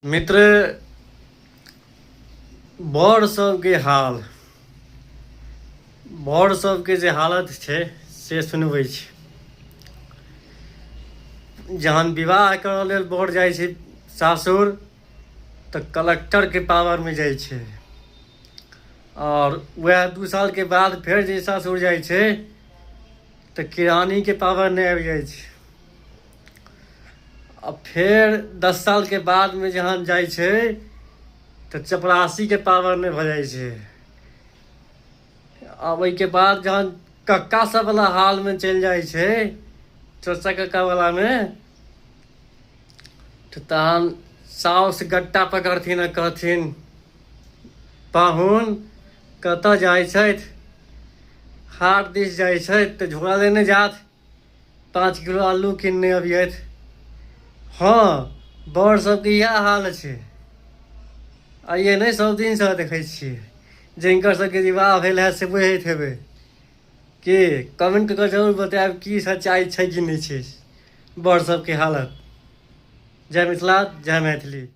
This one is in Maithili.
मित्र, बर सबके हाल, बर सबके जे हालत छै से सुनबै छी। जहन विवाह करऽ लेल बर जाइ छै सासुर तऽ कलेक्टरके पावरमे जाइ छै, आओर वएह 2 सालके बाद फेर जे सासुर जाइ छै तऽ किरानीके पावर नहि आबि जाइ छै। आ फेर 10 सालके बादमे जहन जाइ छै तऽ चपरासीके पावर नहि भऽ जाइ छै। आ ओहिके बाद जहन कक्का सबवला हालमे चलि जाइ छै, चचा कक्कावलामे, तऽ तहन साउस गट्टा पकड़थिन आ कहथिन, पाहुन कतऽ जाइ छथि? हाट दिस जाइ छथि तऽ झोरा लेने जाथि, 5 किलो आलू किनने अबियथि। हँ, बड़ सबके इएह हाल छै। आइए नहि, सब दिनसँ देखै छियै। जिनकर सबके विवाह भेल है से बुझैत हेबै कि कमेंट कऽ जरूर बतायब की सच्चाइ छै कि नहि छै बड़ सबके हालत। जय मिथिला, जय मैथिली।